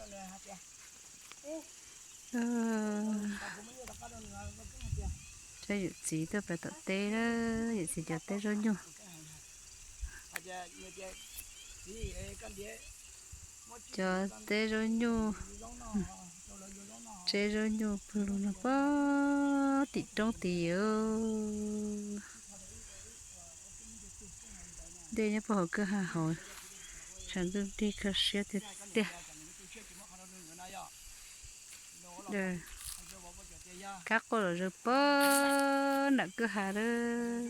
Cov yawm txiv tuaj pem tom teb na, yawm txiv cov teb zaub nyuj. Cov teb zaub nyuj, teb zaub nyuj pw lug no puag tim roob tid. Dej nyob puag hauv kwj ha hauv, tshav ntuj nrig kho siab tiag tiag. Kab quaj zom zaws puag nram kwj ha lawm.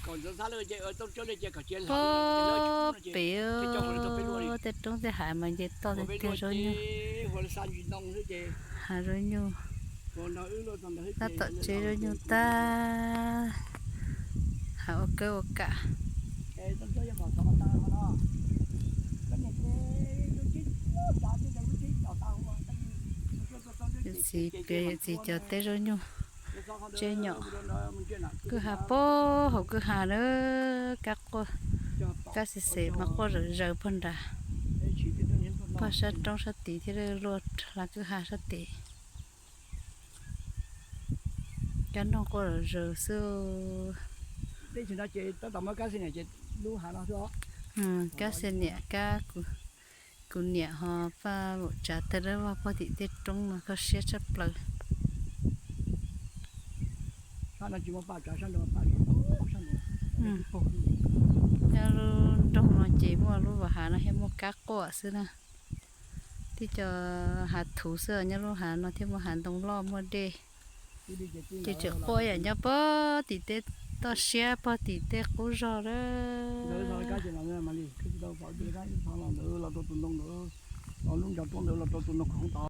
Puag pem tej roob tej hav mas nce toj tiag tiag zaub nyuj. Hav zaub nyuj, tab tom tseb zaub nyuj tag, hav ua kawb ua kam. Yawm txiv piav yawm txiv cov teb zaub nyuj, tseb nyom kwj ha puag hauv kwj ha na. Kab quaj, kab xis xes mas quaj zom zaws puag nrad, puag sab roob sab tid thiab luaj hla kwj ha sab tid. Kab noog quaj zom zaws xwb. Kab xis niam, kab kuv niam ho paj vaum tsav tawg dawb vog puag tim tej roob no kho siab tshaj plaws. Nyob lub nroog no ces muaj lub vas hav no thiaj muaj kab quaj xwb na. Tib co hav thuv xwb, nyob lub hav no thiaj muaj hav ntoo loj muaj dej. Ces tseem quaj yam nyob puag tim tej toj siab puag tim tej qub zog lawm.